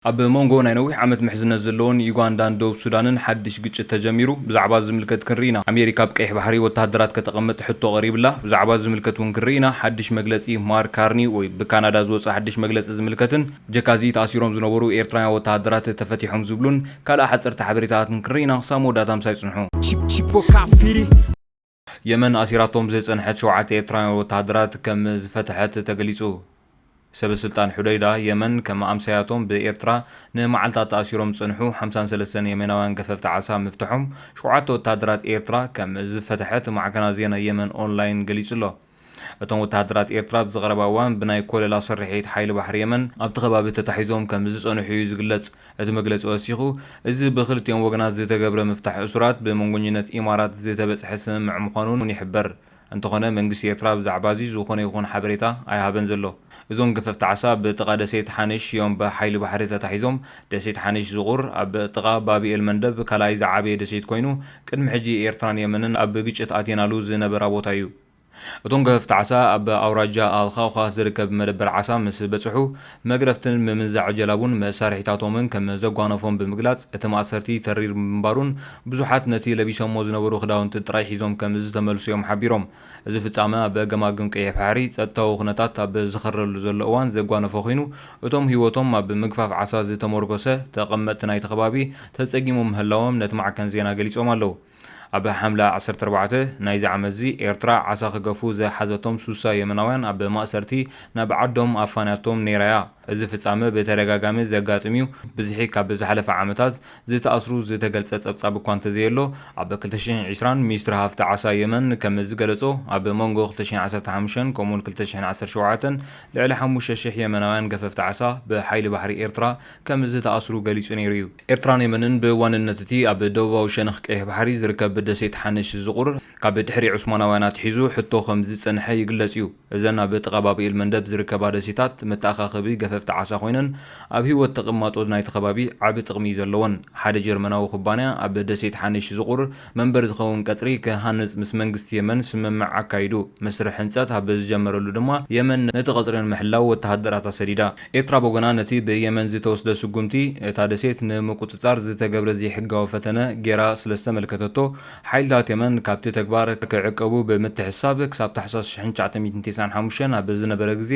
ኣብ መንጎ ናይ ነዊሕ ዓመት ምሕዝነት ዘለዎን ዩጋንዳን ደቡብ ሱዳንን ሓድሽ ግጭት ተጀሚሩ። ብዛዕባ ዝምልከት ክንርኢ ኢና። ኣሜሪካ ኣብ ቀይሕ ባሕሪ ወተሃደራት ከተቐምጥ ሕቶ ቀሪብላ። ብዛዕባ ዝምልከት እውን ክንርኢ ኢና። ሓድሽ መግለጺ ማርክ ካርኒ ወይ ብካናዳ ዝወጸ ሓድሽ መግለጺ ዝምልከትን ብጀካዚ ተኣሲሮም ዝነበሩ ኤርትራውያን ወተሃደራት ተፈቲሖም ዝብሉን ካልእ ሓጸርቲ ሓበሬታታትን ክንርኢ ኢና። ክሳብ መወዳእታ ምሳይ ጽንሑ። Chip chip o kafiri. የመን ኣሲራቶም ዝጸንሐት ሸውዓተ ኤርትራውያን ወተሃደራት ከም ዝፈትሐት ተገሊጹ። ሰበ ስልጣን ሑደይዳ የመን ከም ኣምሳያቶም ብኤርትራ ንመዓልታት ተኣሲሮም ዝጸንሑ ሓምሳን ሰለስተን የመናውያን ገፈፍቲ ዓሳ ምፍትሖም ሸውዓተ ወተሃደራት ኤርትራ ከም ዝፈትሐት ማዕከናት ዜና የመን ኦንላይን ገሊጹ ኣሎ። እቶም ወተሃደራት ኤርትራ ኣብዚ ቀረባ እዋን ብናይ ኮለላ ስርሒት ሓይሊ ባሕሪ የመን ኣብቲ ከባቢ ተታሒዞም ከም ዝጸንሑ እዩ ዝግለጽ። እቲ መግለጺ ወሲኹ፣ እዚ ብክልቲኦም ወገናት ዝተገብረ ምፍታሕ እሱራት ብመንጎኝነት ኢማራት ዝተበጽሐ ስምምዕ ምዃኑን ይሕበር። እንተኾነ መንግስቲ ኤርትራ ብዛዕባ እዚ ዝኾነ ይኹን ሓበሬታ ኣይሃበን ዘሎ። እዞም ገፈፍቲ ዓሳ ብጥቓ ደሴት ሓንሽ እዮም ብሓይሊ ባሕሪ ተታሒዞም። ደሴት ሓንሽ ዝቑር ኣብ ጥቓ ባብ ኤል መንደብ ካልኣይ ዝዓበየ ደሴት ኮይኑ፣ ቅድሚ ሕጂ ኤርትራን የመንን ኣብ ግጭት ኣትየናሉ ዝነበራ ቦታ እዩ። እቶም ገፈፍቲ ዓሳ ኣብ ኣውራጃ ኣልኻውኻ ዝርከብ መደበር ዓሳ ምስ በጽሑ፣ መግረፍትን ምምዛዕ ጀላቡን መሳርሒታቶምን ከም ዘጓነፎም ብምግላጽ፣ እቲ ማእሰርቲ ተሪር ምንባሩን ብዙሓት ነቲ ለቢሶሞ ዝነበሩ ክዳውንቲ ጥራይ ሒዞም ከም ዝተመልሱ እዮም ሓቢሮም። እዚ ፍጻመ ኣብ ገማግም ቀይሕ ባሕሪ ጸጥታዊ ኩነታት ኣብ ዝኸረሉ ዘሎ እዋን ዘጓነፎ ኮይኑ፣ እቶም ህይወቶም ኣብ ምግፋፍ ዓሳ ዝተመርኮሰ ተቐመጥቲ ናይቲ ከባቢ ተጸጊሞም ምህላዎም ነቲ ማዕከን ዜና ገሊጾም ኣለዉ። ኣብ ሓምለ ዓሰርተ ኣርባዕተ ናይዚ ዓመትዚ፣ ኤርትራ ዓሳ ክገፉ ዝሓዘቶም ሱሳ የመናውያን ኣብ ማእሰርቲ ናብ ዓዶም ኣፋንያቶም ነይራ እያ። እዚ ፍጻመ ብተደጋጋሚ ዘጋጥም እዩ። ብዝሒ ካብ ዝሓለፈ ዓመታት ዝተኣስሩ ዝተገልጸ ጸብጻብ እኳ እንተዘየሎ፣ ኣብ ክልተ ሽሕን ዕስራን ሚኒስትሪ ሃፍቲ ዓሳ የመን ከም ዝገለጾ፣ ኣብ መንጎ ክልተ ሽሕን ዓሰርተ ሓሙሽተን ከምኡውን ክልተ ሽሕን ዓሰርተ ሸውዓተን ልዕሊ ሓሙሽተ ሽሕ የመናውያን ገፈፍቲ ዓሳ ብሓይሊ ባሕሪ ኤርትራ ከም ዝተኣስሩ ገሊጹ ነይሩ እዩ። ኤርትራን የመንን ብዋንነት እቲ ኣብ ደቡባዊ ሸነኽ ቀይሕ ባሕሪ ዝርከብ ደሴት ሓንሽ ዝቑር ካብ ድሕሪ ዑስማናውያን ኣትሒዙ ሕቶ ከም ዝጸንሐ ይግለጽ እዩ። እዘን ኣብ ጥቓ ባብ ኤል መንደብ ዝርከባ ደሴታት መተኣኻኸቢ ገፈፍቲ ዓሳ ኮይነን ኣብ ህይወት ተቐማጦ ናይቲ ከባቢ ዓቢ ጥቕሚ እዩ ዘለወን። ሓደ ጀርመናዊ ኩባንያ ኣብ ደሴት ሓንሽ ዝቑር መንበሪ ዝኸውን ቀጽሪ ክሃንጽ ምስ መንግስቲ የመን ስምምዕ ኣካይዱ። መስርሕ ህንጸት ኣብ ዝጀመረሉ ድማ የመን ነቲ ቀጽሪ ንምሕላው ወተሃደራታ ሰዲዳ። ኤርትራ ብወገና ነቲ ብየመን ዝተወስደ ስጉምቲ እታ ደሴት ንምቁጽጻር ዝተገብረ ዘይሕጋዊ ፈተነ ጌራ ስለ ዝተመልከተቶ፣ ሓይልታት የመን ካብቲ ተግባር ክዕቀቡ ብምትሕስሳብ ክሳብ ታሕሳስ ሽሕን ትሽዓተ ሚእትን ተስዓን ሓሙሽተን ኣብ ዝነበረ ግዜ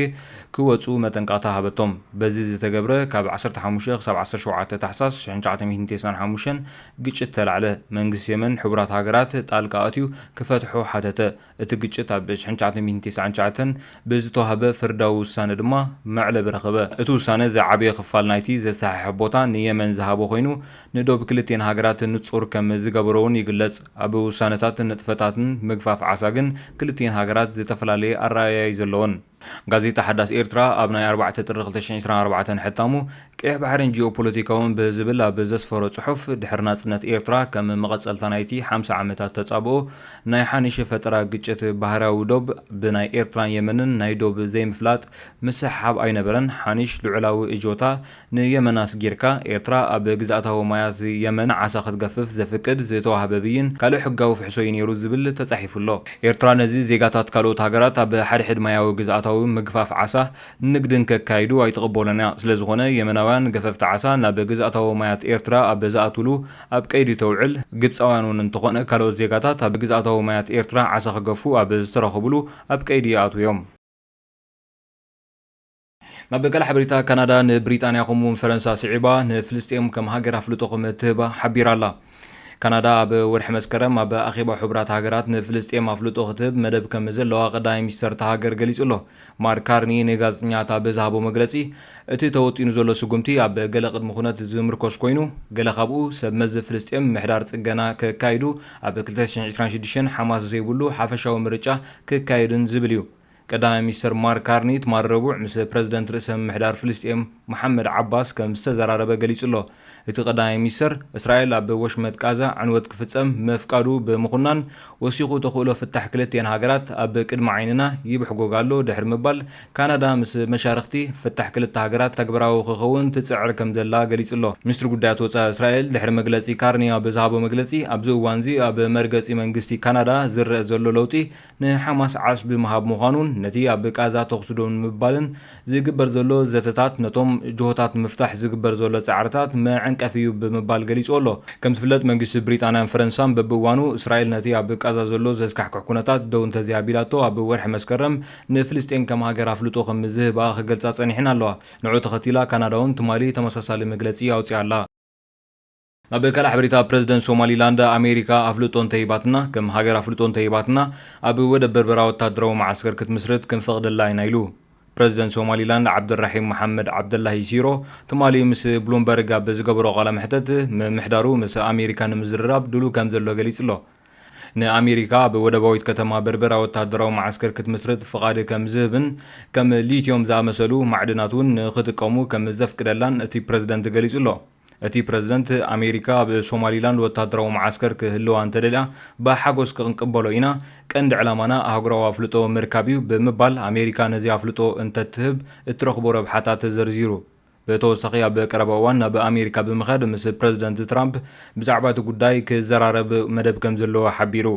ክወጹ መጠንቀቕታ ሃበቶም። በዚ ዝተገብረ ካብ ዓሰርተ ሓሙሽተ ክሳብ ዓሰርተ ሸውዓተ ታሕሳስ ሽሕን ትሽዓተ ሚእትን ተስዓን ሓሙሽተን ግጭት ተላዕለ። መንግስቲ የመን ሕቡራት ሃገራት ጣልቃ ኣትዩ ክፈትሖ ሓተተ። እቲ ግጭት ኣብ ሽሕን ትሽዓተ ሚእትን ተስዓን ትሽዓተን ብዝተዋህበ ፍርዳዊ ውሳነ ድማ መዕለቢ ረኸበ። እቲ ውሳነ ዝዓበየ ክፋል ናይቲ ዘሰሓሕብ ቦታ ንየመን ዝሃቦ ኮይኑ፣ ንዶብ ክልቲኤን ሃገራት ንጹር ከም ዝገበሮ እውን ይግለጽ። ኣብ ውሳነታትን ንጥፈታትን ምግፋፍ ዓሳ ግን ክልቲኤን ሃገራት ዝተፈላለየ ኣረኣእያ እዩ ዘለወን። ጋዜጣ ሓዳስ ኤርትራ ኣብ ናይ ኣርባዕተ ጥሪ ክልተ ሽሕን ዕስራን ኣርባዕተን ሕታሙ፣ ቀይሕ ባሕርን ጂኦፖለቲካውን ብዝብል ኣብ ዘስፈሮ ጽሑፍ፣ ድሕሪ ናጽነት ኤርትራ ከም መቐጸልታ ናይቲ ሓምሳ ዓመታት ተጻብኦ ናይ ሓኒሽ ፈጠራ ግጭት ባህርያዊ ዶብ ብናይ ኤርትራን የመንን ናይ ዶብ ዘይምፍላጥ ምስሕሓብ ኣይነበረን። ሓኒሽ ልዑላዊ እጆታ ንየመን ኣስጊርካ፣ ኤርትራ ኣብ ግዝኣታዊ ማያት የመን ዓሳ ክትገፍፍ ዘፍቅድ ዝተዋህበ ብይን ካልእ ሕጋዊ ፍሕሶ እዩ ነይሩ ዝብል ተጻሒፉ ኣሎ። ኤርትራ ነዚ ዜጋታት ካልኦት ሃገራት ኣብ ሓድሕድ ማያዊ ግዝኣታዊ ምግፋፍ ዓሳ ንግድን ከካይዱ ኣይትቕበሎን እያ። ስለዝኾነ የመናውያን ገፈፍቲ ዓሳ ናብ ግዝኣታዊ ማያት ኤርትራ ኣብ ዝኣትውሉ ኣብ ቀይዲ ተውዕል። ግብጻውያን እውን እንተኾነ ካልኦት ዜጋታት ኣብ ግዝኣታዊ ማያት ኤርትራ ዓሳ ክገፉ ኣብ ዝተረኸብሉ ኣብ ቀይዲ ይኣትዉ እዮም። ናብ ገለ ሓበሬታ፣ ካናዳ ንብሪጣንያ ከምኡውን ፈረንሳ ስዒባ ንፍልስጤም ከም ሃገር ኣፍልጦ ከም እትህባ ሓቢራ ኣላ። ካናዳ ኣብ ወርሒ መስከረም ኣብ ኣኼባ ሕቡራት ሃገራት ንፍልስጤም ኣፍልጦ ክትህብ መደብ ከም ዘለዋ ቀዳማይ ሚኒስተር እታ ሃገር ገሊጹ ኣሎ። ማርክ ካርኒ ንጋዜጠኛታት ኣብ ዝሃቦ መግለጺ፣ እቲ ተወጢኑ ዘሎ ስጉምቲ ኣብ ገለ ቅድመ ኩነት ዝምርኮስ ኮይኑ፣ ገለ ካብኡ ሰብ መዚ ፍልስጤም ምሕዳር ጽገና ከካይዱ ኣብ ክልተ ሽሕን ዕስራን ሽዱሽተን ሓማስ ዘይብሉ ሓፈሻዊ ምርጫ ክካየድን ዝብል እዩ። ቀዳማይ ሚኒስተር ማርክ ካርኒ ትማሊ ረቡዕ ምስ ፕረዚደንት ርእሰ ምምሕዳር ፍልስጤም መሓመድ ዓባስ ከም ዝተዘራረበ ገሊጹ ኣሎ። እቲ ቀዳማይ ሚኒስተር፣ እስራኤል ኣብ ወሽመጥ ቃዛ ዕንወት ክፍጸም ምፍቃዱ ብምኹናን፣ ወሲኹ፣ ተኽእሎ ፍታሕ ክልቲኤን ሃገራት ኣብ ቅድሚ ዓይንና ይብሕጎግ ኣሎ ድሕሪ ምባል፣ ካናዳ ምስ መሻርኽቲ ፍታሕ ክልተ ሃገራት ተግባራዊ ክኸውን ትጽዕር ከም ዘላ ገሊጹ ኣሎ። ሚኒስትሪ ጉዳያት ወጻኢ እስራኤል ድሕሪ መግለጺ ካርኒ ኣብ ዝሃቦ መግለጺ፣ ኣብዚ እዋንዚ ኣብ መርገጺ መንግስቲ ካናዳ ዝረአ ዘሎ ለውጢ ንሓማስ ዓስቢ ምሃብ ምዃኑን ነቲ ኣብ ቃዛ ተኹሲ ደው ንምባልን ዝግበር ዘሎ ዘተታት ነቶም ጅሆታት ንምፍታሕ ዝግበር ዘሎ ጻዕርታት መዐንቀፊ እዩ ብምባል ገሊጹ ኣሎ። ከም ዝፍለጥ መንግስቲ ብሪጣንያን ፈረንሳን በብእዋኑ እስራኤል ነቲ ኣብ ቃዛ ዘሎ ዘስካሕክሕ ኩነታት ደው እንተዘይኣቢላቶ ኣብ ወርሒ መስከረም ንፍልስጤን ከም ሃገር ኣፍልጦ ከም ዝህባ ክገልጻ ጸኒሕን ኣለዋ። ንዑ ተኸቲላ ካናዳ እውን ትማሊ ተመሳሳሊ መግለጺ ኣውጺኣ ኣላ። ናብ ካልእ ሓበሬታ ፕረዚደንት ሶማሊላንድ ኣሜሪካ ኣፍልጦ እንተሂባትና ከም ሃገር ኣፍልጦ እንተሂባትና ኣብ ወደብ በርበራ ወታደራዊ መዓስከር ክትምስርት ክንፈቕደላ ኢና ኢሉ። ፕረዚደንት ሶማሊላንድ ዓብደራሒም መሓመድ ዓብደላሂ ሲሮ ትማሊ ምስ ብሉምበርግ ኣብ ዝገበሮ ቃለ መሕተት ምምሕዳሩ ምስ ኣሜሪካ ንምዝርራብ ድሉ ከም ዘሎ ገሊጹ ኣሎ። ንኣሜሪካ ኣብ ወደባዊት ከተማ በርበራ ወታደራዊ መዓስከር ክትምስርት ፍቓድ ከም ዝህብን ከም ሊትዮም ዝኣመሰሉ ማዕድናት እውን ንክጥቀሙ ከም ዘፍቅደላን እቲ ፕረዚደንት ገሊጹ ኣሎ። እቲ ፕረዚደንት ኣሜሪካ ኣብ ሶማሊላንድ ወታደራዊ መዓስከር ክህልዋ እንተደልያ ብሓጎስ ክንቅበሎ ኢና፣ ቀንዲ ዕላማና ኣህጉራዊ ኣፍልጦ ምርካብ እዩ ብምባል ኣሜሪካ ነዚ ኣፍልጦ እንተትህብ እትረኽቦ ረብሓታት ዘርዚሩ። ብተወሳኺ ኣብ ቀረባ እዋን ናብ ኣሜሪካ ብምኻድ ምስ ፕረዚደንት ትራምፕ ብዛዕባ እቲ ጉዳይ ክዘራረብ መደብ ከም ዘለዎ ሓቢሩ።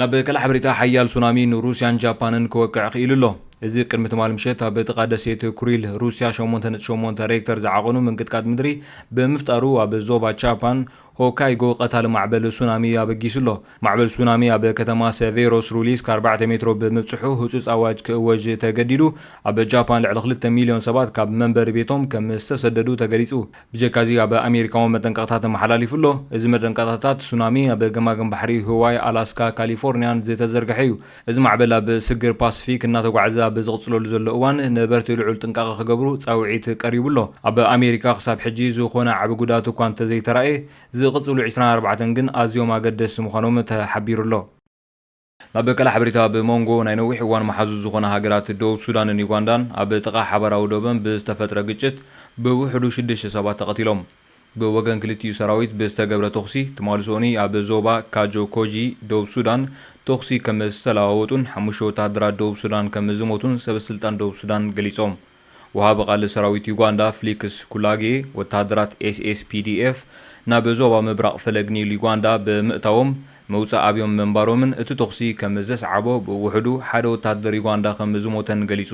ናብ ካልእ ሓበሬታ ሓያል ሱናሚ ንሩስያን ጃፓንን ክወቅዕ ክኢሉ ኣሎ። እዚ ቅድሚ ትማል ምሸት ኣብ ጥቓ ደሴት ኩሪል ሩስያ ሸሞንተ ነጥቢ ሸሞንተ ሬክተር ዝዓቐኑ ምንቅጥቃጥ ምድሪ ብምፍጣሩ ኣብ ዞባ ጃፓን ሆካይጎ ቀታሊ ማዕበል ሱናሚ ኣበጊሱ ኣሎ። ማዕበል ሱናሚ ኣብ ከተማ ሰቬሮስ ሩሊስክ ኣርባዕተ ሜትሮ ብምብጽሑ ህጹጽ ኣዋጅ ክእወጅ ተገዲዱ። ኣብ ጃፓን ልዕሊ ክልተ ሚልዮን ሰባት ካብ መንበሪ ቤቶም ከም ዝተሰደዱ ተገሊጹ። ብጀካዚ ኣብ ኣሜሪካ እውን መጠንቀቕታ ተመሓላሊፉ ኣሎ። እዚ መጠንቀቕታታት ሱናሚ ኣብ ገማግም ባሕሪ ህዋይ፣ ኣላስካ፣ ካሊፎርኒያን ዝተዘርግሐ እዩ። እዚ ማዕበል ኣብ ስግር ፓስፊክ እናተጓዕዘ ኣብ ዝቕጽለሉ ዘሎ እዋን ነበርቲ ልዑል ጥንቃቐ ክገብሩ ጻውዒት ቀሪቡ ኣሎ። ኣብ ኣሜሪካ ክሳብ ሕጂ ዝኾነ ዓቢ ጉድኣት እኳ እንተዘይተራእየ፣ ዝቕጽሉ ዕስራን ኣርባዕተን ግን ኣዝዮም ኣገደስቲ ምዃኖም ተሓቢሩ ኣሎ። ናብ ካልእ ሓበሬታ ኣብ መንጎ ናይ ነዊሕ እዋን መሓዙት ዝኾና ሃገራት ደቡብ ሱዳንን ዩጋንዳን ኣብ ጥቓ ሓባራዊ ዶበን ብዝተፈጥረ ግጭት ብውሕዱ ሽዱሽተ ሰባት ተቐቲሎም። ብወገን ክልቲኡ ሰራዊት ብዝተገብረ ተኹሲ ትማሊ ሰኑይ ኣብ ዞባ ካጆ ኮጂ ደቡብ ሱዳን ተኹሲ ከም ዝተለዋወጡን ሓሙሽተ ወተሃደራት ደቡብ ሱዳን ከም ዝሞቱን ሰበስልጣን ደቡብ ሱዳን ገሊጾም። ወሃቢ ቃል ሰራዊት ዩጋንዳ ፍሊክስ ኩላጌ ወተሃደራት ኤስኤስፒዲኤፍ ናብ ዞባ ምብራቕ ፈለግ ኒል ዩጋንዳ ብምእታዎም መውጻእ ኣብዮም ምንባሮምን እቲ ተኹሲ ከም ዘስዓቦ ብውሕዱ ሓደ ወተሃደር ዩጋንዳ ከም ዝሞተን ገሊጹ።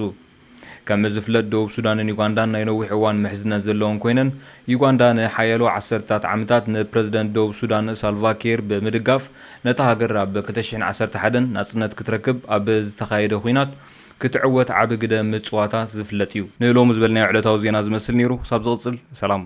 ከም ዝፍለጥ ደቡብ ሱዳንን ዩጋንዳን ናይ ነዊሕ እዋን ምሕዝነት ዘለወን ኮይነን ዩጋንዳ ንሓያሎ ዓሰርታት ዓመታት ንፕረዚደንት ደቡብ ሱዳን ሳልቫ ኪር ብምድጋፍ ነታ ሃገር ኣብ ክልተ ሽሕን ዓሰርተ ሓደን ናጽነት ክትረክብ ኣብ ዝተኻየደ ኲናት ክትዕወት ዓቢ ግደ ምጽዋታ ዝፍለጥ እዩ። ንሎሚ ዝበልናዮ ዕለታዊ ዜና ዝመስል ነይሩ። ክሳብ ዝቕጽል ሰላም።